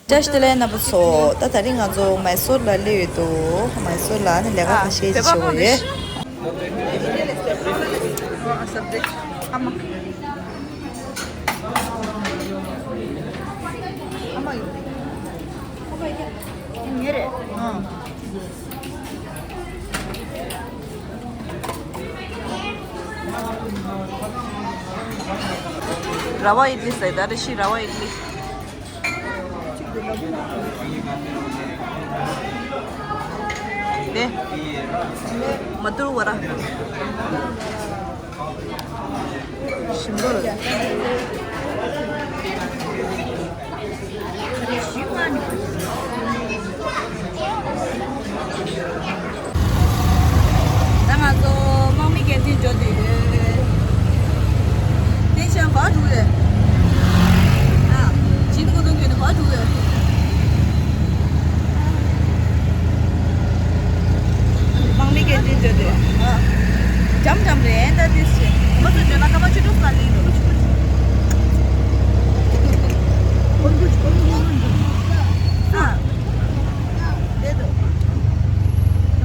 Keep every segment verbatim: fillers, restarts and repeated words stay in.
བཀྲ་ཤིས་བདེ་ལེགས་རྣམ་པ་ཚོ། ད་དེ་རིང་ང་ཚོ་མའི་སོར་ལ་སླེབས་ཡོད་འདུག་མའི་སོར་ལ་ནི་ལས་ཀ་ཁ་ཤས་ཅིག་བྱེད་དགོས་ཡོད། ར་བ་ཨིད་ལི་ཟེར། ད་རེ་ཞིག་ར་བ་ཨིད་ལི། དེ། མ་ཏུར་བ་ར། ཞིམ་པོ་ལ། ད་ང་ཚོ་དམག་མི་སྐད་འཕྲིན་འགྲོ་དུས་ཡོད། དེ་ཕྱིར་ག་འགྲོ་ཡོད། ཨ། ཇི་ནི་གོ་དོན་གྱོད་ནི་ག་འགྲོ་ཡོད། དམག་མི་སྐད་འཕྲིན་འགྲོ་དུས། ཨ། འཇམ་འཇམ་རེད་ད་དེ་ཕྱིར། ང་ཚོ་འགྲོ་ན་ཀ་པ་ཆུ་གྲོགས་ས་ལིང་རོ། ཨ། དེ་དོ།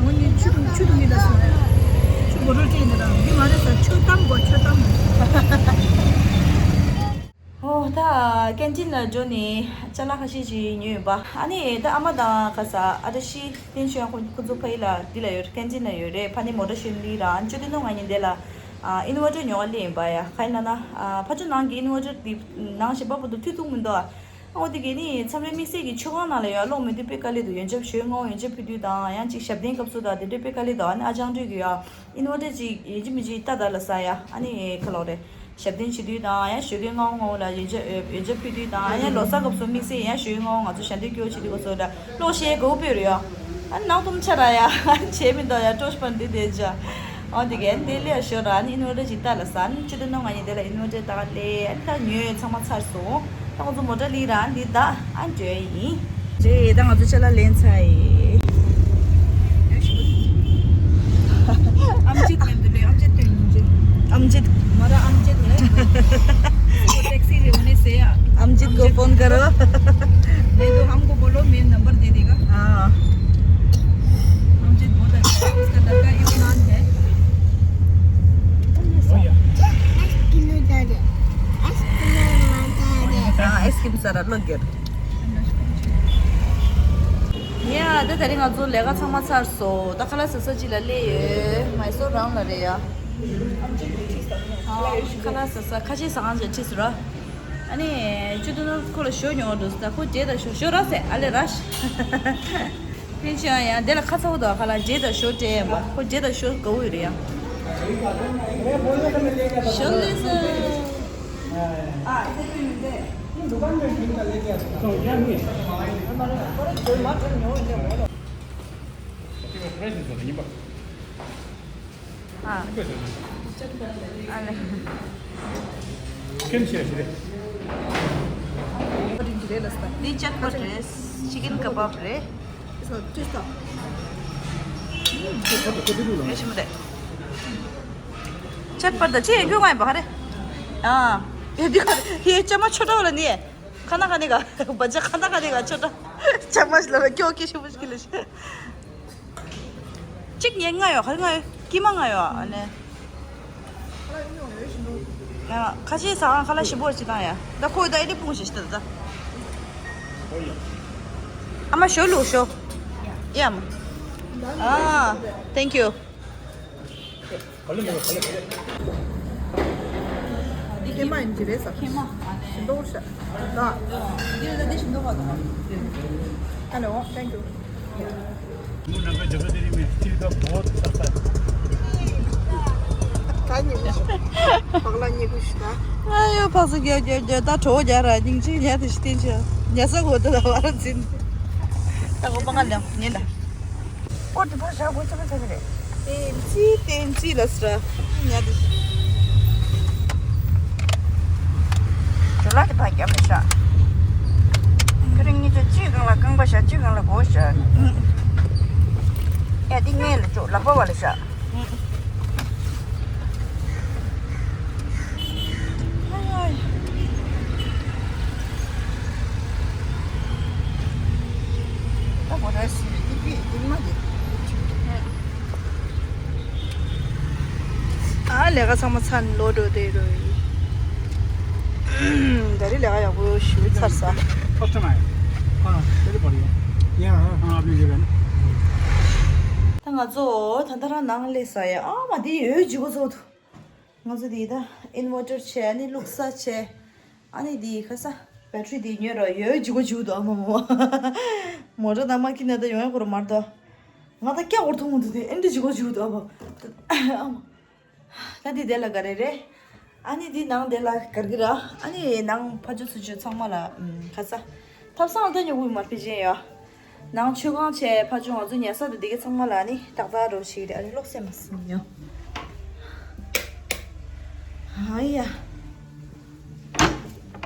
ང་གཉིས་ཆུ་ཆུ་དུ་མི་ལ་སོང་ཡ། ཆུ་བོ་རོ་ཅན་འདི་དང་འདི་མ་རེད་ས། ཆུ་གཏམ་གོ་ཆུ་གཏམ། ཨོ་ད་ཀན་ཊིན་ལ་འགྲོ་ནས་ཅ་ལག་ཁ་ཤས་ཅིག་ཉོས་ཡིན་པ། ཨ་ནི་ད་ཨ་མ་དང་ཁ་ས་ཨ་བཀྲ་ཤིས་བསྟན་ཆོས་ཁོ་ཁོ་ཚོ་ཕ་ཡུལ་ལ་འདི་ལ་ཡོད། ཀན་ཊིན་ལ་ཡོད་རེད། ཕ་ནི་མོ་ཊ་ཞོན་ལི་རང་ཅོ་ཏི་ནོ་ང་གཉིས་འདི་ལ་ཨ་ཨིན་ཝར་ཊར་ཉོ་ག་སླེབས་ཡིན་པ་ཡ། ག་ཡིན་ལབ་ན་ཨ་ཕ་ཆུ་ནང་གི་ཨིན་ཝར་ཊར་འདི་ནང་ཞེ་པོ་འདུག་མཐུད་ཐུབ་མི་འདུག་ཨ། ཨོ་དེ་གས་ནི་མཚམས་རེ་དམིགས་བསལ་གྱི་མཆོད་ཁང་ནང་ལ་ཡང་གློག་མི་འདུག་དཔེ་དཀའ་ལས་འདུག་ཡོན་ཆབ་ཞོ་ལྔ་བོ་ཡོན་ཆབ་ཕུལ་དུས་དང་། ཡང་ཅིག་ཞབས་བརྟན་སྐབས་སུ་དང་དེ་འདྲ་དཔེ་དཀའ་ལས་འདུག་ཨ་ནི་ཨ་ཅང་སྤྲོད་ཀྱི་ཡ། ཨིན་ཝར་ཊར་ཅིག་ཡིན་གཅིག་མིན་གཅིག་ལྟ་ད་ལ་ས་ཡ། ཨ་ནི་ཁ་ལོག་རེད། ཞབས་བརྟན་བྱེད་དུས་དང་། ཡང་ཞོ་ཁོས་ལྔ་བོ་ལྔ་བོ་ལ་ཡོན་ཆབ་ཡོན་ཆབ་ཕུལ་དུས་དང་། ཡང་ལོ་གསར་སྐབས་སུ་དམིགས་བསལ་ཡང་ཞོ་ཁོས་ལྔ་བོ་ང་ཚོ་ཞབས་བརྟན་སྐྱོ་བྱེད་དུས་སྐབས་སུ་ལ་གློག་ཤེལ་དགོས་པོས་རེད་ཡ། ཨ་ནི་ནང་དུམ་ཆ་ར་ཡ། བྱས་མི་འདུག་ཡ། སྤྲོ་སྤར་འདི་དེ་ཅ། ཨོ་དེ་གས་དེ་ལས་ཞོ་ར་ནི་ཨིན་ཝར་ཊར་ཅིག་ལྟ་ལ་ས་ནི་ཅི་དུ་ནོ་ང་གཉིས་དེ་ལ་ཨིན་ཝར་ཊར་ལྟ་ག་སླེབས། ཨ་ནི་ད་ཉོས་ཚང་མ་ཚར་སོང་། ད་ང་ཚོ་མོ་ཊ་ལི་རང་འདི་ད་ཨ་འགྲོ་ཡིན། རེད། ད་ང་ཚོ་ཅ་ལག་ལེན་ཚར་ཡིན། अमजद मैम तो ले, अमजद तो नहीं मुझे। अमजद। हमारा अमजद है। वो टैक्सी रे होने से या। अमजद को फोन करो। नहीं तो हमको बोलो, मेरा नंबर दे देगा। हाँ। अमजद बहुत अच्छा है, उसका लड़का इमरान है। हाँ, आइसक्रीम सारा लग गया। ཡ། ད་དེ་རིང་ང་ཚོ་ལས་ཀ་ཚང་མ་ཚར་སོང་། ད་ཁ་ལག་ཟ་ས་ཅིག་ལ་སླེབས་ཡོད། མའི་སོར་རང་ལ་རེད་ཡ། ཨ། ཁ་ལག་ཟ་ས་ཁ་ཆེ་ཟ་ཁང་ཅིག་ཁྲིད་སོང་ར། ཨ་ནི་ཅོ་ཏི་ནོ་ཁོ་ལ་ཞོ་ཉོ་འགྲོ་ཟེར། ད་ཁོ་བརྗེད་ད་ཞོ་ཞོ་ར་ཟེར། ཨ་ལེ་ར་ཤི། ཕན་ཆད་ཡང་དེ་ལ་ཁ་ཚ་བོ་དང་ཁ་ལག་བརྗེད་ད་ཞོ་སྤྲད་ཡིན་པ། ཁོ་བརྗེད་ད་ཞོ་དགའ་བོ་ཡོད་རེད་ཡ། ཞོ་ལེ་ཟེར། ཨ། དེ་དུས་ཡིན་ཏེ། ཨ། ཨ་ལེ། ཁྱོད་ཤེས་ཤེས་རེད། འདི་ཅཊ་པཊ་རེད། ཅི་ཀན་ཀ་བབ་རེད། ཨེ་ཤི་མ་རེད། ཆད་པར་ད་ཅི་ཡང་ཁྱོད་ང་ཡིན་པ་ཧ་རེ། ཨ། ཡ་འདི་ཁ་ཡ་ཅ་མ་ཆོ་འདྲ་བ་ལ་ནི། ཁ་ན་ཁ་ནི་ག་བ་ཅ་ཁ་ན་ཁ་ནི་ག་ཆོ་འདྲ། ཅ་མ་ཞིག་ལ་ར་ཁྱོད་ཀྱི་ཤི་བུ་ཞིག་ལ་ཤི། གཅིག་ཉན་ང་ཡོད་ཧ་རེ་ང་ཡོད་ཀྱི་མ་ང་ཡོད་ཨ་ནི། ཁ་ཤས་ཟ་ཁང་ཁ་ལག་ཞིམ་པོ་ཞིག་བཏང་ཡ། ད་ཁོ་ཡི་ད་ཨེ་ནི་སྤུངས་ཞིག་ཞིག་ད་ད། ཨ་མ་ཞོ་ལུག་ཞོ། ཡ་མ། ཨ། Thank you། འདི་ཀྱེ་མ་ཡིན་གྱི་རེད་ཟེར། ཀྱེ་མ། ཞིམ་པོ་ཤ། ད། འདི་ལ་འདི་ཞིམ་པོ་བ་དང་། Hello, thank you. ད་ཉིན་ཕག་ལ་ཉེ་གུ་ཤི་ད། ཨ་ཡོ་ཕག་སུ་རྒྱ་རྒྱ་རྒྱ་ད་གྲོ་རྒྱ་ར་སྙིང་རྗེ་ཉ་དེ་ཤི་སྟེན་ཆ་ཉ་ས་གོ་ད་ད་བ་ར་འཛིན། ད་གོ་པ་ང་ལ་ཉེ་ལ། ཨོ་དེ་ཕ་ཞག་གོ་ཆ་མ་ཆ་གི་རེད། བསྟན་རྩིས་བསྟན་རྩིས་ལ་སྲ་ཉ་དེ་ཤི། ཇོ་ལགས་ཀྱི་ཕ་རྒྱབ་ནས་བཞག་ཁ་རིང་གཉིས་ཆ་གཅིག་སྒང་ལ་རྐང་པ་བཞག་གཅིག་སྒང་ལ་མགོ་བཞག་ཡ་འདི་སྔས་ལ་ཅོག་ལག་པ་བ་ལ་བཞག་ཨ་ཡ། ལས་ཀ་ཚང་མ་ཚར་ནས་ལོག་འགྲོ་བསྡད་ཡོད། ད་རེས་ལས་ཀ་ཡག་པོ་ཞེ་པོ་ཚར་ས། First time I, हाँ, तेरे पड़ी है। यहाँ, हाँ। हाँ, आप लीजिएगा ना। ད་ང་ཚོ་ད་ལྟ་རང་ནང་སླེབས་ས་ཡ། ཨ་མ་འདི་ཡོད་ཇི་གོ་ཚོ། ང་ཚོ་འདི་ད་inverter བྱས། ཨ་ནི་བླུག་ས་བྱས། ཨ་ནི་འདི་ཁ་ས་battery འདི་ཉོས་ར། ཡོད་ཇི་གོ་ཇི་གོ་འདུག་ཨ་མ་མ་མ། མོ་ཊ་ནང་མ་ཁྱི་ན་ད་ཡོང་ཡ་ཁོ་ར་མར་ད། ང་ད་སྐྱ་འོར་ཐུང་འདུག་དེ་ཨེ་འདྲ་ཇི་གོ་ཇི་གོ་འདུག་ཨ་མ། ཨ་མ། ད་འདི་དེ་ལ་ག་རེ་རེད། ཨ་ནི་འདི་ནང་དེ་ལ་གར་གི་ར། ཨ་ནི་ནང་ཕ་ཇོ་སུ་ཇོ་ཚང་མ་ལ་ཨམ་ཁ་ས་ཐབ་ཚང་ལ་ད་ཉོ་གི་མ་ཕི་ཅན་ཡ། ནང་མཆོད་ཁང་བྱས། ཕ་ཇོ་ང་ཚོ་ཉལ་ས་དང་དེ་ག་ཚང་མ་ལ་ཨ་ནི་ཏག་ཏག་རོ་ཞིག་རེད། ཨ་ནི་གློག་སེ་མ་སིན་ཡ། ཨ་ཡ།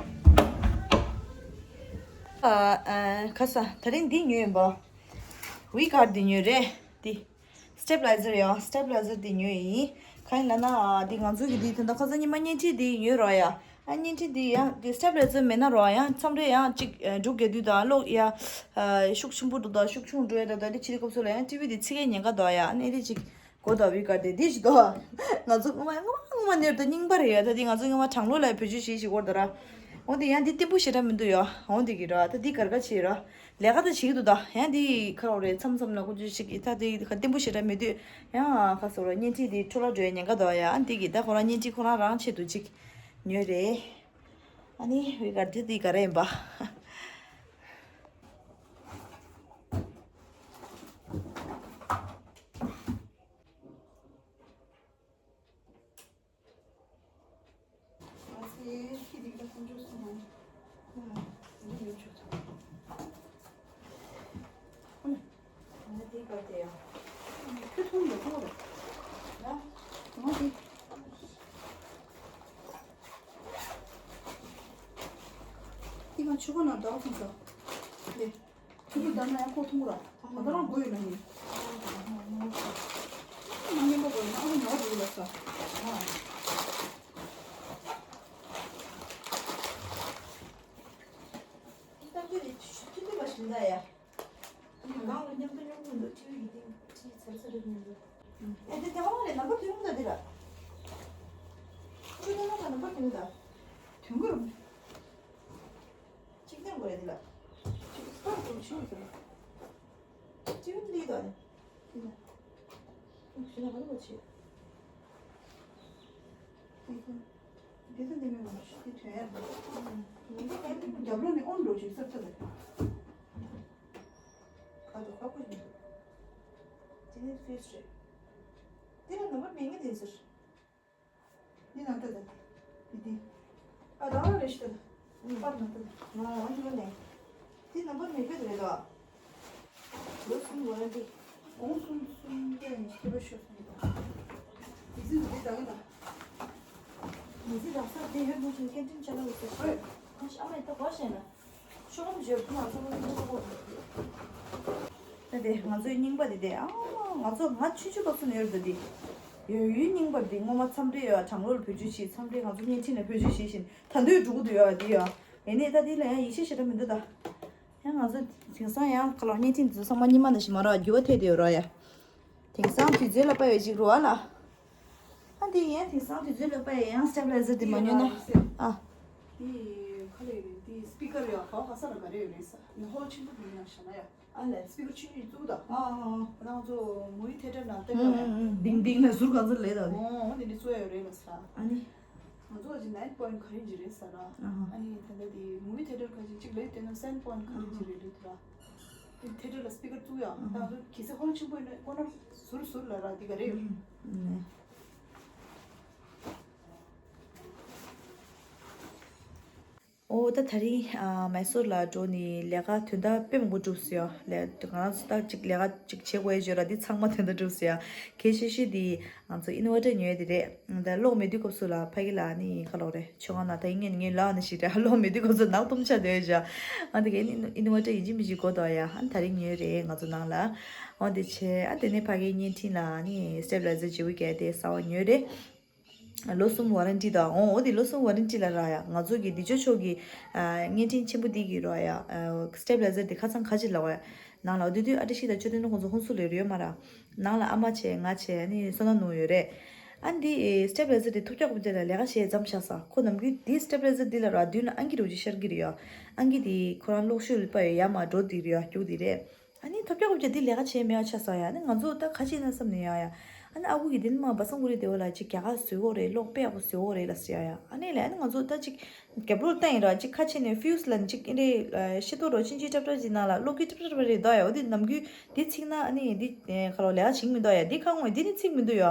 ཨ་ཨ་ཁ་ས་ད་རིང་འདི་ཉོས་ཡིན་པ། ཝི་གར་འདི་ཉོས་རེད་འདི། Stabilizer ཡང་stabilizer དེ་ཉོས་ཡིན། གང་ཡིན་ལབ་ན་དེ་ང་ཚོ་གི་དེ་ད་ལྟ་ཁ་སང་ཉི་མ་བརྙན་འཕྲིན་དེ་ཉོས་རོགས་ཡ། ཨ་བརྙན་འཕྲིན་དེ་ཡང་དེ་stabilizer མེད་ན་རོགས་ཡ། མཚམས་རེ་ཡང་ཅིག་འབྲུག་རྒྱག་དུས་དང་གློག་ཡ་ཤུགས་ཆེན་པོ་འགྲོ་དང་ཤུགས་ཆུང་འགྲོ་ཡ་ད་ད་དེ་ཕྱི་དེ་སྐབས་སུ་ལ་ཡང་ཊི་ཝི་དེ་ཚིག་གི་ཉེན་ཁ་འདུག་ཡ། ཨ་ནི་དེ་ཅིག་གོ་ད་ཝི་གར་དེ་དེ་ཞིག་འདུག་ང་ཚོ་སྔོན་མ་སྔོན་མ་སྔོན་མ་ནེར་དུ་རྙིང་པ་རེད་ཡ། ད་དེ་ང་ཚོ་སྔོན་མ་གྲང་ལོ་ལ་བེད་སྤྱོད་བྱེད་ཞིག་གོ་ད་ར། འོ་དེ་ཡང་དེ་བརྟན་པོ་ཞེ་དྲག་མི་འདུག་ཡ། འོ་དེ་གི་ར་ད་དེ་གར་ག་བྱེད་ར། ལས་ཀ་ད་བྱེད་ཀྱི་འདུག་ད་ཡང་འདི་ཁ་རོག་རེད། མཚམས་མཚམས་ལ་ཁོ་ཚོས་ཞིག་ད་དེ་ཁ་བརྟན་པོ་ཞེ་དྲག་མེད་དུས་ཡང་ཁ་སོ་ར་བརྙན་འཕྲིན་དེ་འཕྲོ་བརླག་འགྲོ་ཡ་ཉེན་ཁ་འདུག་ཡ། ཨ་འདི་གི་ད་ཁོ་རང་བརྙན་འཕྲིན་ཁོ་རང་རང་ཆེད་དུ་ཅིག་ཉོས་རེད། ཨ་ནི་ཝི་གར་དེ་དེ་ག་རེ་ཡིན་པ། ང་ཚོའི་ཁྱི་འདི་ག་སེམས་ཆུང་སོང་ང་། འདི་ཡོད་ཆོག་ཆོག་ང་འདི་ག་དེ་ཡ། ཁྱོད་མཐོང་མི་ཐུབ་རེད། ཡ། ང་འདི། འདི་ག་ཆུ་ཁོ་ན་འདྲ་སོང་ས། འདི། ཆུ་ཁོ་འདྲ་ན་ཡང་ཁོ་མཐོང་ར། ད་ལྟ་རང་དགོས་ཡོད་ན་ཡིན། ང་ཉན་པ་དགོས་ཡོད་ན་ཨ་ཁུ་ཉོ་བ་འགྲོ་གི་ལབ་ས། ད་ཁྱོད་ནི་ཆུ་ཆུ་ལུད་པ་ཞིག་འདའ་ཡ། ང་ལ་མཉམ་དུ་མཉམ་དུ་འདུག་ཊི་ཝི་གི་སྟེང་ཊི་ཚར་ཚར་རེད་མི་འདུག་ཨེ་དེ་དེ་ཧ་ལས་ནམ་པར་དུས་ད་འདི་ལ། ཁྱོད་ད་ལ་ནམ་པར་དུས་ད། དུས་འགོར། གཅིག་ལྡན་དགོས་རེད་འདི་ལ། གཅིག་པར་དུ་ཆུ་ཡོད་ཟེར། གཅིག་ལྡན་ལི་དང་ནི། འདི་ལ། ཁྱོད་ན་ག་རེ་བྱེད། འདི་ཚོ་འདི་མི་མང་ཤོས་འདི་དོན་ཡར་འདུག་རྒྱབ་ལོགས་ནས་ཨོན་འགྲོ་ཆུ་གསར་ཚ་རེད། ཁ་དོག་ཁ་པོ་ཡིན། འདི་ནི་ཕིས་རེད། འདི་ལ་ནམ་པར་མེད་ངེས་དེ་ཟེར། འདི་ནང་ལྟ་དང་། འདི་འདི། ཨ་ད་ཨ་རེ་ཤི་ད། ཨུ། པར་ནང་ལྟ་དང་། ང་འོན་ཏེ་ནས། འདི་ནམ་པར་མེད་པ་རེད་ད། ལོ་གསུམ་ཝ་རན་ཊི། དགོང་གསུམ་གསུམ་པའི་ནས་སྐྱེ་བ་ཤོར་སོང་ད། མི་ཚེ་འདི་ད་ག་ད། མི་ཚེ་རག་ས་དེ་ཡོད་མ་བྱུང་སྐད་འཕྲིན་བྱ་ལ་འོས་ཟེར། ཨོའི། ཨ་ཤ་ཨ་མ་ད་གོ་ཤེས་ན། ཤོག་ངམ་བརྗོད་ཁོ་ང་ཚོ་ལ་ཐུག་ཐུག་གོ། ད་དེ་ང་ཚོའི་རྙིང་པ་དེ་དེ་ཨ་ང་ཚོ་ང་ཆུང་ཆུང་སྐབས་སུ་ནས་ཡོད་རེད་ད་དེ། ཡོད་ཡོད་རྙིང་པ་དེ་སྔོན་མ་མཚམས་རེ་ཡོད་གྲང་ལོར་བེད་སྤྱོད་བྱེད། མཚམས་རེ་ང་ཚོ་བརྙན་འཕྲིན་ལ་བེད་སྤྱོད་བྱེད་བཞིན་ད་དུང་འགྲོ་གི་འདུག་ཡོད་དེ་ཡོད། ཡིན་ནའི་ད་དེ་ལ་ཡང་ཡིད་ཆེས་ཞེ་དྲག་མི་འདུག་ད། ཡང་ང་ཚོ་དེང་སང་ཡང་ཁ་ལོ་བརྙན་འཕྲིན་དེ་ཚོ་ཚང་མ་རྙིང་མ་ནང་བཞིན་མ་རག་འགྱུར་བ་ཐེབས་བསྡད་ཡོད་ར་ཡ། དེང་སང་དུས་ཚོད་ལ་དཔག་པའི་ཅིག་རུ་བ་ལ། ཨ་འདི་ཡིན་དེང་སང་དུས་ཚོད་ལ་དཔག་པའི་ཡང་སི་ཊེབ་ལ་ཡི་ཛར་འདི་མ་ཉོས་ན། ཨ། འདི་ག་ལས་རེད། འདི་སི་པི་ཀར་ཡ་ག་བ་ག་ས་ལ་ག་རེ་ཡོད་རེད་ས། ནི་ཧོལ་ཆེན་པོ་འདི་ཡང་ཤ་ན་ཡ། ཨ་ལས། སི་པི་ཀར་ཆུང་ཆུང་བཙུགས་དང་། ཨ་ཨ་ཨ། ང་ཚོ་མུ་ཝི་ཐེ་ཊར་ནང་བལྟས་ཨ་ཡ། ཨ་ཨ། ལྡིང་ལྡིང་ལ་ཟུར་གང་ཚོད་ལས་དང་། ཨོ་འདི་འདི་བཙུགས་ཡ་ཡོད་རེད་ལ་ས། ཨ་ནི། ང་ཚོ་ཅིག་ནའིན་པོ་ཡིན་ཊི་ག་རེ་ཡིན་ཅིག་རེད་ས་ར། ཨ་ཧ། ཨ་ནི་ད་ལྟ་དེ་མུ་ཝི་ཐེ་ཊར་ཁ་ཅིག་ཅིག་ལས་དེ་ནང་སེ་ཝེན་པོ་ཡིན་ཊི་ག་རེ་ཡིན་ཅིག་རེད་འདུག་ར། དེ་ཐེ་ཊར་ལ་སི་པི་ཀར་བཙུགས་ཡ། ཨ་ཧ། ད་ང་ཚོ་གལ་སྲིད་ཧོལ་ཆེན་པོ་ཡིན་ན་ཁོ་ན་ཟུར་ཟུར་ལ་ར་འདི་ག་རེ་ཡོད། ཨ་ནི། ཨོ་ད་དེ་རིང་ཨ་མེ་སོར་ལ་འགྲོ་ནི་ལས་ཀ་དོན་དག་དཔེ་མང་པོ་གྲུབ་སོང་ཡ། ལས་ང་རང་ཚོ་ད་ཅིག་ལས་ཀ་ཅིག་བྱེད་དགོས་ཡ་བརྗོད་ར་འདི་ཚང་མ་དོན་དག་གྲུབ་སོང་ཡ། གལ་ཆེ་ཤོས་དེ། ང་ཚོ་ཨིན་ཝར་ཊར་ཉོས་དེ་རེད། ད་གློག་མེད་དུས་སྐབས་སུ་ལ་ཕ་གི་ལ་ནི་ག་ལོག་རེད། ཆོས་ཁང་ན་ད་ཡིན་ངེས་ངེས་ལ་ནི་ཞིག་རེད། གློག་མེད་དུས་སྐབས་སུ་ནག་ཏུམ་ཆ་དེ་བཞག་ཨ་དེ་གའི་ཨིན་ཝར་ཊར་ཡིན་གཅིག་མིན་གཅིག་དགོས་དོ་ཡ། ཨ་ད་རིང་ཉོས་རེད་ང་ཚོ་ནང་ལ། ཨ་དེ་བྱས་ཨ་དེ་ནས་ཕ་གིའི་བརྙན་འཕྲིན་ལ་ནི་སི་ཊེབ་ལ་ཡི་ཛར་བརྗེ་བོ་གས་དེ་གསར་པ་ཉོས་རེད། ལོ་གསུམ་ཝ་རན་ཊི་དང་། འོ་འོ་དེ་ལོ་གསུམ་ཝ་རན་ཊི་ལ་རག་ཡ། ང་ཚོ་གི་འདི་ཅོ་ཆོ་གི་ཨ་བརྙན་འཕྲིན་ཆེན་པོ་འདི་གི་རག་ཡ། ཨ་སི་ཊེབ་ལ་ཡི་ཛར་དེ་ཁ་ཚང་ཁ་ཅིག་ལ་བ་ཡ། ནང་ལ་འོ་དུས་དུས་ཨ་ཏི་ཤི་དང་ཅོ་ཏི་ནུ་ཁོང་ཚོ་ཧུན་སུ་ལོས་རེད་ཡོད་མ་ར། ནང་ལ་ཨ་མ་བྱས་ང་བྱས་ནི་སོ་ན་ནུ་ཡོད་རེད། ཨ་འདི་སི་ཊེབ་ལའི་ཟར་དེ་ཐོབ་རྒྱག་པོ་དེ་ལ་ལས་ཀ་བྱས་མཚམས་བཞག་ས། ཁོ་ནམ་རྒྱུན་འདི་སི་ཊེབ་ལའི་ཟར་འདི་ལ་ར་མདུན་ལ་ཨང་ཀི་རུ་ཅིག་ཤར་གི་རེད་ཡ། ཨང་ཀི་དེ་ཁོ་རང་གློག་ཤུགས་ལ་པ་ཡོད་ཡ་མ་འགྲོ་འདི་རེད་ཡ། སྐྱུག་འདི་རེད། ཨ་ནི་ཐོབ་རྒྱག་པོ་དེ་འདི་ལས་ཀ་བྱས་མེད་པ་ཆགས་ས་ཡ། ཨ་ནི་ང་ཚོ་ད་ཁ་ཕྱེ་ན་བསམ་ནས་ཡ་ཡ། ཨ་ནི་ཨ་ཁུ་གི་དེ་ནི་མ་པ་སངས་ཀུ་རི་དེ་བ་ལ་ཅིག་རྒྱ་གར་བཟོས་འོ་རེད། གློག་དཔེ་ཡག་པོ་བཟོས་འོ་རེད་ལ་ཟེར་ཡ་ཡ། ཨ་ནི་ལས་ཨ་ནི་ང་ཚོ་ད་ཅིག་རྒྱབ་ལོགས་བལྟས་ཡིན་ར་ཅིག་ཁ་ཕྱེ་ནས་ཕིའུ་སི་ལ་ཅིག་ཨེ་འདྲས་ཤེལ་ཏོག་རོ་ཆུན་ཆུན་ཀྲབ་ཀྲབ་ཅིག་ནང་ལ་གློག་སྐུད་ཀྲབ་ཀྲབ་རེད་འདུག་ཡ། འོ་དེ་ནམ་རྒྱུན་དེ་ཚིག་ན་ཨ་ནི་འདི་ཁ་ལོ་ལས་ཀ་བྱེད་མི་འདུག་ཡ། འདི་ཁ་ངོས་འདི་ནི་ཚིག་མི་འདུག་ཡ།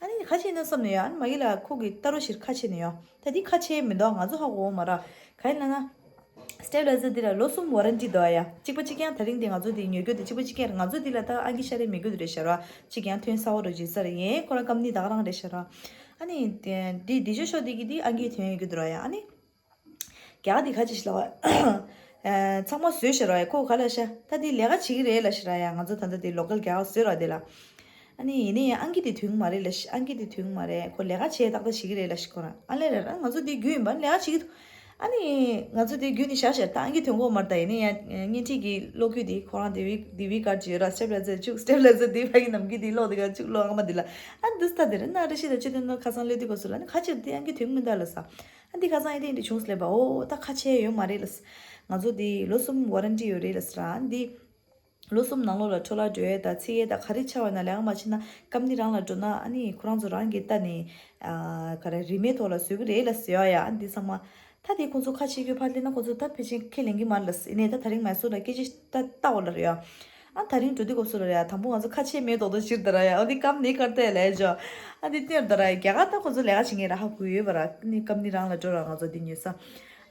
ཨ་ནི་ཁ་ཕྱེ་ན་བསམ་ནས་ཡ། ཨ་ནི་མ་གི་ལ་ཁོ་གི་ལྟ་རོ་ཞིར་ཁ་ཕྱེ་ནས་ཡ། ད་འདི་ཁ་ཕྱེ་མི་འདུག་ང་ཚོ་ཧ་གོ་མ་ར། ག་ཡིན་ལ་ན། སི་ཊེབ་ལའི་ཟར་འདི་ལ་ལོ་གསུམ་ཝ་རན་ཊི་འདུག་ཡ། གཅིག་པ་གཅིག་རྐྱང་དེ་རིང་འདི་ང་ཚོ་འདི་ཉོ་རྒྱུ་དེ་གཅིག་པ་གཅིག་རྐྱང་རེད། ང་ཚོ་འདི་ལ་ད་ཨང་ཀི་ཤར་རེ་མི་དགོས་དུ་རེད་ཤག་ར། གཅིག་ཀྱང་ཐོན་ས་བ་རོ་ཇི་ས་རེད། ཡེ་ཁོ་རང་ཀམ་ནི་ད་ག་རང་རེད་ཤག་ར། ཨ་ནི་འདི་འདི་ཤོ་ཤོ་འདི་གི་འདི་ཨང་ཀི་ཐོན་ཡོད་རྒྱུ་འདུག་ར་ཡ། ཨ་ནི། རྒྱ་གར་འདི་ག་ཅི་ཞིག་ལ་བ། ཚང་མ་བཟོས་ཤག་ར་ཡ། ཁོ་ག་ལ་ཤ་ད་འདི་ལས་ཀ་བྱེད་ཀྱི་རེད་ལ་ཤག་ར་ཡ། ང་ཚོ་ད་ལྟ་འདི་ལོ་ཀལ་རྒྱ་གར་བཟོས་ར་འདི་ལ། ཨ་ནི་ཡིན་ནའི་ཡང་ཨང་ཀི་དེ་ཐོན་གྱི་མ་རེད་ལ་ཤག་ཨང་ཀི་དེ་ཐོན་གྱི་མ་རེད། ཁོ་ལས་ཀ་བྱས་ཏག་ཏག་བྱེད་ཀྱི་རེད་ལ་ཤག་ཁོ་རང་ཨ་ལས་རེད་ར། ང་ཚོ་འདི་རྒྱུ་ཡིན་པ་ལས་ཀ་བྱེད་ཀྱི་འདུག་ཨ་ནི་ང་ཚོ་འདི་རྒྱུ་ནི་ཤག་ཤག་ད་ཨང་ཀི་ཐོན་གྱི་མ་རེད། ད་ཡིན་ནའི་ཡང་བརྙན་འཕྲིན་གྱི་གློག་སྐུད་དེ་ཁོ་རང་དེ་བི་དེ་བི་ཀར་ཅིག་ཡོད་ར། སི་ཊེབ་ལའི་ཟར་བཅུག་སི་ཊེབ་ལའི་ཟར་དེ་ཕ་གི་ནམ་གི་དེ་གློག་དེ་ག་བཅུག་གློག་ཨང་མ་དེ་ལ། ཨ་འདི་སྟ་དེ་རེད་ན་རེ་ཤི་ད་ཆོས་དོན་ནོར་ཁ་སང་སླེབས་དུས་སྐབས་སུ་ལ་ནི་ཁ་ཕྱིར་དེ་ཨང་ཀི་ཐོན་གྱི་མི་འདུག་ལ་ས། ཨ་འདི་ཁ་སང་ཨེ་དེ་འདི་བྱུང་སླེབས་པ། ཨོ་ད་ཁ་ཕྱེ་ཡོད་མ་རེད་ལ་ས། ང་ཚོ་འདི་ལོ་གསུམ་ཝ་རན་ཊི་ཡོད་རེད་ལ་ས་ར། ཨ་འདི་ལོ་གསུམ་ནང་ལོགས་ལ་འཕྲོ་བརླག་འགྲོ་ཡས་དང་ཚིག་ཡས་དང་ག་རེ་ཆགས་པ་ན་ལས་ཀ་མ་བྱེད་ན་ཀམ་ནི་རང་ལ་འགྲོ་ན་ཨ་ནི་ཁོ་རང་ཚོ་རང་གི་ལྟ་ནས་ཨ་ག་རེ་རིན་མེད་ཐོག་ལ་བཟོ་གི་རེད་ལ་ཟེར་ཡ་ཡ། ཨ་འདི་ཚང་མ་ད་དེ་ཁོ་ཚོ་ཁ་ཕྱེ་རྒྱུ་ཕར་སླེབས་ན་ཁོ་ཚོ་ད་ཕལ་ཆེར་ཁས་ལེན་གི་མ་རེད་ལ་ཟེར་ནས་ད་དེ་རིང་མ་སོ་ལ་སྐད་ཆ་ད་ལྟ་བ་ལ་རེད་ཡ། ཨ་དེ་རིང་འགྲོ་དུས་སྐབས་སུ་ལ་རེད་ཡ། དང་པོ་ང་ཚོ་ཁ་ཕྱེ་མེད་མདོག་མདོག་ཕྱིར་ད་ར་ཡ། ཨ་འདི་ཀམ་ནི་ཀར་ཏེ་ལས་ཇོ། ཨ་འདི་སྟེར་ད་ར་ཡ། རྒྱ་གར་ད་ཁོ་ཚོ་ལས་ཀ་བྱེད་མཁན་ར་ཧ་གོ་ཡོད་པ་ར། ནི་ཀམ་ནི་རང་ལ་འགྲོ་ར་ང་ཚོ་འདི་ཉོས་ས།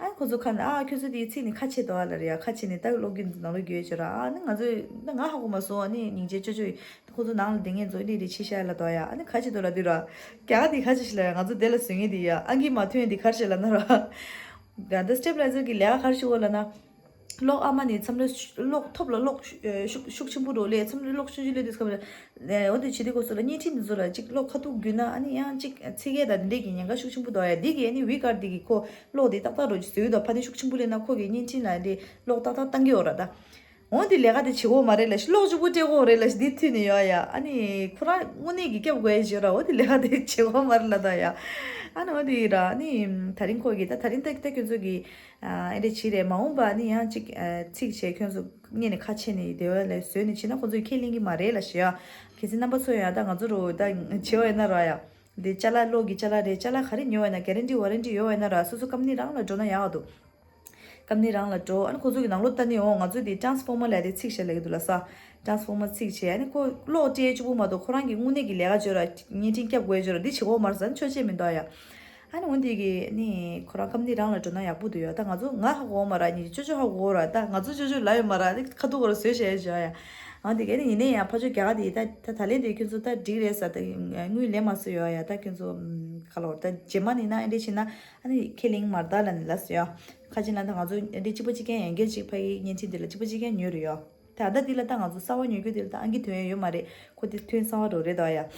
ཨ་ཁོ་ཚོ་ཁ་ནས་ཨ་ཁྱོད་ཚོ་དེའི་ཚིག་ནི་ཁ་ཕྱེ་དོ་ཨ་ལ་རེད་ཡ། ཁ་ཕྱེ་ནས་ད་གློག་གི་ནང་ལོགས་འགྱོད་བྱོས་ར། ཨ་ནི་ང་ཚོས་ད་ང་ཧ་གོ་མ་སོང་། ཨ་ནི་སྙིང་རྗེ་ཅོ་ཅོ་ཡིན། ཁོ་ཚོ་ནང་ལ་བསྡད་མཁན་ཚོ་འདི་རེད་ཕྱི་ཤ་ལ་དོ་ཡ། ཨ་ནི་ཁ་ཕྱེ་དོ་ལ་འདི་ར། རྒྱ་གར་འདི་ཁ་ཕྱེ་ཤི་ལ་ཡ། ང་ཚོ་དེ་ལ་བཟོས་ངེས་འདི་ཡ། ཨང་ཀི་མ་ཐོན་འདི་ཁར་ཤི་ལ་ན་ར། ད་ལྟ་སི་ཊེབ་ལའི་ཟར་གི་ལས་ཀ་ཁར་ཤི་འོ་ལ་ན། གློག་ཨ་མ་ནི་མཚམས་རེ་གློག་ཐོབ་ལ་གློག་ཤུགས་ཤུགས་ཆེན་པོ་རོ་ལས་མཚམས་རེ་གློག་ཆུང་ཆུང་ལས་དུས་སྐབས་ལ། འོ་དེ་བྱེད་དུས་སྐབས་སུ་ལ་བརྙན་འཕྲིན་འདི་ཚོ་ལ་ཅིག་གློག་ཁ་ཐུག་རྒྱུ་ན་ཨ་ནི་ཡང་ཅིག་ཚིག་ཡས་དང་འདི་འདྲས་ཀྱི་ཉེན་ཁ་ཤུགས་ཆེན་པོ་འདུག་ཡ། འདི་གི་ཨ་ནི་བི་ཀར་འདི་གི་ཁོ་གློག་འདི་ཏག་ཏག་རོ་ཅིག་བཟོས་ཡོད་དོ། ཕ་ནི་ཤུགས་ཆེན་པོ་ལས་ན་ཁོ་གི་བརྙན་འཕྲིན་ལ་འདི་གློག་ཏག་ཏག་བཏང་གི་ཡོད་ར་ད། འོ་འདི་ལས་ཀ་དེ་བྱེད་དགོས་མ་རེད་ལ་ཤི། གློག་གཅིག་པུ་སྤྲད་དགོས་རེད་ལ་ཤི། འདི་མཐུད་ནས་ཡོད་ཡ། ཨ་ནི་ཁོ་རང་དངོས་གནས་ཀྱི་སྐྱབས་དགོས་ཡ་ཞིག་ཡོད་ར། འོ་འདི་ལས་ཀ་དེ་བྱེད་དགོས་མ་རེད་ལ་ད་ཡ། ཨ་ནི་འོ་འདི་ར་ཨ་ནི་དེ་རིང་ཁོ་གི་ད་དེ་རིང་ད་ད་ཁྱོད་ཚོ་གི་ཨ་འདྲ་བྱེད་རེད། མ་འོངས་པ་ཨ་ནི་ཡང་ཅིག་ཨ་ཚིག་བྱས་ཁྱོད་ཚོ་སྔོན་ནས་ཁ་ཕྱེ་ནས་དེ་བ་ལས་བཟོས་ནས་བྱེད་ན་ཁོ་ཚོས་ཁས་ལེན་གི་མ་རེད་ལ་ཤི་ཡ། གལ་སྲིད་རྣམ་པ་ཚོ་ཡང་ད་ང་ཚོ་རུ་ད་བྱེད་བ་ཡིན་ན་ར་ཡ། འདི་ཅ་ལག་གློག་གི་ཅ་ལག་རེད། ཅ་ལག་ག་རེ་ཉོ་བ་ཡིན་ན་གྷ་རན་ཊི་ཝ་རན་ཊི་ཡོད་བ་ཡིན་ན་ར་སོ་སོ་ཀམ་ནི་རང་ལ་འགྲོ་ན་ཡག་འདུག་ཀམ་ནི་རང་ལ་འགྲོ། ཨ་ནི་ཁོ་ཚོ་གི་ནང་ལོགས་ལྟ་ནི་འོང་། ང་ཚོ་འདི་ཊ་རན་སི་ཕོར་མར་ལབ་དེ་ཚིག་བྱས་ལབ་ཀྱི་འདུག་ལ་ས། ཊ་རན་སི་ཕོར་མར་ཚིག་བྱས། ཨ་ནི་ཁོ་གློག་སྤྲད་གཅིག་པུ་མ་གཏོགས་ཁོ་རང་གི་དངོས་གནས་ཀྱི་ལས་ཀ་བྱོས་ར། བརྙན་འཕྲིན་སྐྱབས་དགོས་བྱོས་ར། འདི་བྱེད་དགོས་མ་རེད་ཟེར་ན་ཆོས་བྱེད་མི་འདུག་ཡ། ཨ་ནི་འོ་འདི་གི་ནི་ཁོ་རང་ཀམ་ནི་རང་ལ་འགྲོ་ན་ཡག་པོ་འདུག་ཡ། ད་ང་ཚོ་ང་ཧ་གོ་མ་ར། ཉི་ཅོ་ཅོ་ཧ་གོ་ར། ད་ང་ཚོ་ཅོ་ཅོ་ལབ་ཡོད་མ་ར། ཨ་ནི་ཁ་ཐུག་གོ་ར་བཟོས་བྱས་བྱས་ཡ། ཨ་འདི་གི་ནི་ཡིན་ནའི་ཡང་ཕ་ཆོས་རྒྱ་གར་དེ་ད་ད་ད་ལན་དེ་ཁྱོད་ཚོ་ད་འགྲིག་རེད་ས། ད་དངུལ་ལེན་མ་སོ་ཡོད་ཡ། ད་ཁྱོད་ཚོ་ཁ་ལོ་ད་རྗེས་མ་ནི་ན་ཨ་འདྲས་བྱས་ན། ཨ་ནི་ཁས་ལེན་མར་ད་ལ་ནི་ལ་སོ་ཡ། ཁ་ཅིག་ན་ད་ང་ཚོ་འདི་གཅིག་པ་གཅིག་རྐྱང་ཡན་གྱི་གཅིག་ཕ་གི་བརྙན་འཕྲིན་འདི་ལ་གཅིག་པ་གཅིག་རྐྱང་ཉོས་རེད་ཡོ། ད་ད་འདི་ལ་ད་ང་ཚོ་གསར་བ་ཉོ་རྒྱུ་འདི་ལ་ད་ཨང་ཀི་ཐོན་ཡ་ཡོད་མ་རེད། ཁོ་འདི་ཐོན་གསར་བ་རོ་རེད་ད་ཡ།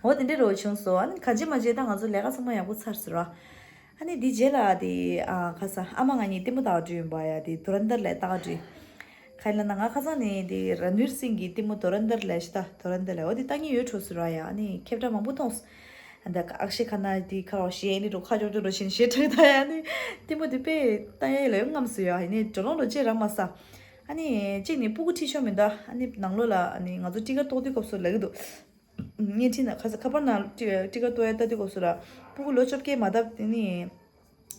འོ་དེ་འདྲ་རོ་བྱུང་སོ། ཨ་ནི་ག་ཅི་མ་བྱེད་ད་ང་ཚོ་ལས་ཀ་ཚང་མ་ཡག་པོ་ཚར་སོ་ར། ཨ་ནི་འདི་རྗེས་ལ་དེ་ཨ་ཁ་ས་ཨ་མ་ང་གཉིས་ལྟད་མོ་ལྟ་ག་འགྲོ་ཡིན་པ་ཡ། དེ་དུ་རན་དར་ལ་ལྟ་ག་འགྲོ། ག་ཡིན་ལ་ན་ང་ཁ་སང་ནས་དེ་ར་ནུར་སིང་གི་ལྟད་མོ་དུ་རན་དར་ལ་ཤི་ད་དུ་རན་དར་ལ་འོ་དེ་ལྟ་ཉེ་ཡོད་འཕྲོ་སོ་ར་ཡ། ཨ་ནི་ཁེབ་ཏྲ་མང་པོ་མཐོང་སོ། ཨ་ད་ཨག་ཤི་ཁ་ན་དེ་ཁ་རོ་ཞེ་ཨ་ནི་རོ་ཁ་ཅོག་ཅོག་རོ་ཞིན་ཞེ་ཁྲག་ད་ཡ། ཨ་ནི་ལྟད་མོ་དེ་དཔེ་ལྟ་ཡ་ལ་ཡོད་རྔམ་སོ་ཡ། ཨ་ནི་འགྲོ་ལོང་རོ་ཅེ་ར་མ་ས། ཨ་ནི་གཅིག་ནི་སྤུ་གུ་ཁྲིད་ཤོག་མི་འདུག་ཨ་ནི་ནང་ལོགས་ལ་ཨ་ནི་ང་ཚོ་ཊི་ཀར་གཏོང་དུས་སྐབས་སུ་ལ་གི་འདུག་བརྙན་འཕྲིན་ནང་ཁ་ས་ཁ་པར་ནང་ཊི་ཊི་ཀར་གཏོང་ཡ་ལྟ་དུས་སྐབས་སུ་ལ་སྤུ་གུ་ལོ་བཅོ་བརྒྱད་མ་བཏབ་དེ་ནི་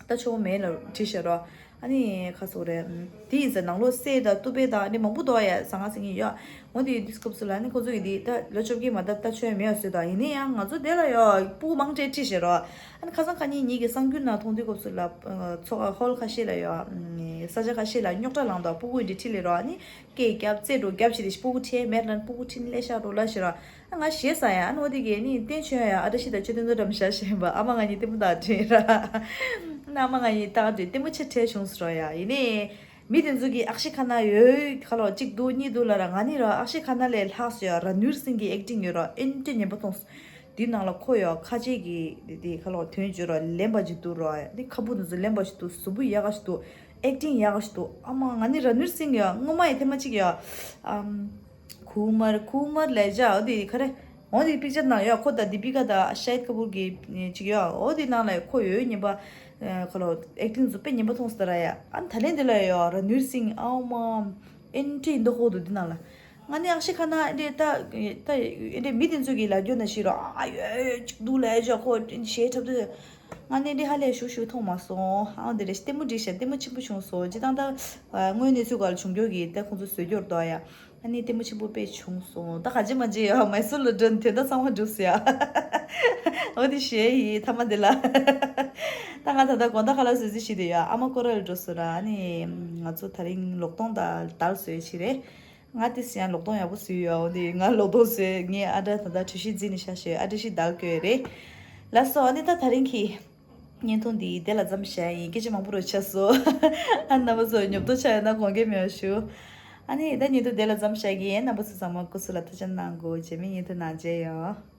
ལྟ་ཆོག་མེད་ལ་བྲིས་ཤག་རོ། ཨ་ནི་ཁ་སོ་རེད། དེ་ཡིན་ཟེར་ནང་ལོགས་སེ་དང་ཏུ་པེ་དང་ཨ་ནི་མང་པོ་འདུག་ཡ། ཟ་ང་ཟིང་ཡི་ཡོ། འོ་དེ་དུས་སྐབས་སུ་ལ་ཨ་ནི་ཁོ་ཚོ་ཡི་དེ་ད་ལོ་བཅོ་བརྒྱད་མ་བཏབ་ལྟ་ཆོག་ཡ་མེད་ཡ་ཟེར་དང་། ཡིན་ནའི་ཡང་ང་ཚོ་དེ་ལ་ཡོ་སྤུ་གུ་མང་ཆེ་བྲིས་ཤག་རོ། ཨ་ནི་ཁ་སང་ཁ་ཉིན་ཉིན་གྱི་གསར་འགྱུར་ནང་མཐོང་དུས་སྐབས་སུ་ལ་ཚོ་ཁ་ཧོལ་ཁ་ཤས་ལ་ཡོ་ས་ཆ་ཁ་ཤས་ལ་རྙོག་དྲ་ལངས་དང་སྤུ་གུ་ཡི་དེ་ཁྲིད་ལས་རོ། ཨ་ནི། སྐད་རྒྱབ་རྩེ་འགྲོ་རྒྱབ་བྱེད་དེ་སྤུ་གུ་ཁྲིད་མེད་ལ་སྤུ་གུ་ཁྲིད་ལས་ཤ་རོ་ལ་ཤི་ར། ཨ་ང་ཞེས་ས་ཡ། ཨ་ནི་འོ་དེ་གས་ནི་བསྟན་ཆོས་ཡ་ཨ་ད་ཤི་ད་ཆོས་དོན་དོ་འགྲམ་ཤ་ཤེས་པ་ཨ་མ་ང་གཉིས་ལྟད་མོ་ལྟ་དྲན་ར། ན་ཨ་མ་ང་གཉིས་ལྟ་དྲན་ལྟད་མོ་ཆེ་ཁྲེལ་བྱུང་སོ་ར་ཡ། ཡིན་ནི། མི་དེ་ཚོ་གི་ཨག་ཤི་ཁ་ན་ཡོད་ཁ་ལོ་གཅིག་འདུག་གཉིས་འདུག་ལ་ར། ང་ནི་ར་ཨག་ཤི་ཁ་ན་ལས་ལྷག་སོ་ཡ། ར་ནུར་སིང་གི་ཨེག་ཊིང་ཡོད་ར། ཨེ་འདྲ་ངན་པ་མཐོང་སོ། དེའི་ནང་ལ་ཁོ་ཡོ་ཁ་ཆེ་གི་དེ་ཁ་ལོ་དོན་བརྗོད་ར་ལེན་པ་ཅིག་འདུག་ར། དེ་ཁ་སྤུ་དེ་ཚོ་ལེན་པ་ཅིག་འདུག་གཟུགས་པོ་ཡག་ག་ཞིག་འདུག་ཨེག་ཊིང་ཡག་ག་ཞིག་འདུག་ཨ་མ་ང་ནི་ར་ནུར་སིང་ཡ་སྔོན་མ་ཡི་ཐེངས་མ་གཅིག་ཡ། ཨམ། ཁུ་མར་ཁུ་མར་ལས་བྱ་འོ་དེ་ག་རེ། འོ་དེ་པིག་ཅར་ནང་ཡོད། ཁོ་དང་དི་པི་ཀ་དང་ཤཱིད་ཀ་པུར་གྱི་ཅིག་ཡོད། འོ་དེ་ནང་ལ་ཁོ་ཡོད་ཉན་པ། ཁོ་ལོ་ཨེག་ཊིང་ཚོ་དཔེ་ཉན་པ་མཐོང་སོང་ར་ཡ། ཨ་ད་ལན་དེ་ལ་ཡོད་ར་ནུར་སིང་ཨའོ་མ། ཨེན་ཏི་འདི་ཧོ་དུ་འདི་ནང་ལ། ང་ནི་ཨག་ཤི་ཁ་ན་འདི་ད་ད་འདི་མི་དེ་ཚོ་གི་ལ་རྒྱོ་ན་ཤི་རོ། ཨ་ཡོད་ཅིག་འདུག་ལ་ཡ་ཁོ་ཞེ་འཁྲབ་དུས། ང་ནི་འདི་ཧ་ལས་ཞུ་ཞུ་མཐོང་མ་སོང་། ཨ་འདི་རེ་ལྟད་མོ་འགྲིག་ཤག་ལྟད་མོ་ཆེན་པོ་བྱུང་སོང་ཇི་ལྟར་ད། དངོས་གནས་ཚུལ་ག་ལ་བྱུང་རྒྱུ་གི་ད་ཁོང་ཚོ་བཟོས་རྒྱུར་འདུག་ཡ། ཨ་ནི་ལྟད་མོ་ཆེན་པོ་དཔེ་བྱུང་སོང་། ད་ག་ཅི་མ་ཅི་ཡོད་མའི་སུར་ལ་འགྲོ་དོན་དག་ཚང་མ་འགྲུབ་སོང་ཡ། འོ་དེ་ཞེས་ཡི་ཐ་མ་དེ་ལ། ད་ང་ད་ལྟ་དགོང་དག་ཁ་ལག་བཟོས་རྩིས་བྱེད་དེ་ཡ། ཨ་མ་སྐོར་ར་ལ་འགྲོ་སོང་ར། ཨ་ནི་ང་ཚོ་དེ་རིང་ལོག་གཏོང་དང་དལ་བཟོས་བྱས་རེད། ང་དེ་སི་ཡང་ལོག་གཏོང་ཡག་པོ་བཟོས་ཡོད། འོ་དེ་ང་ལོག་གཏོང་བཟོས། ངའི་ཨ་འདྲ་ད་ལྟ་གྲོས་གཞི་འཛིན་ནས་ཤ་ཞེས་ཨ་འདྲ་ཞིག་དལ་དགོས་རེད། ལགས་སོ། ཨ་ནི་ད་དེ་རིང་གི་བརྙན་ཐུང་འདི་དེ་ལ་མཚམས་བཞག་ཡིན། སྐད་ཆ་མང་པོ་རུ་ཆགས་སོང་། ཨ་རྣམ་པ་ཚོ་ཉོབ་ཏོ་ཆགས་ཡོད་ན་དགོངས་འགལ་མེད་པ་ཞུ། ཨ་ནི་ད་བརྙན་ཐུང་དེ་ལ་མཚམས་བཞག་གི་ཡིན། རྣམ་པ་ཚོ་ཚང་མ་སྐུ་གཟུགས་ལ་ཐུགས་ཅག་གནང་དགོས། རྗེས་མའི་བརྙན་ཐུང་ནང་མཇལ་ཡོང་།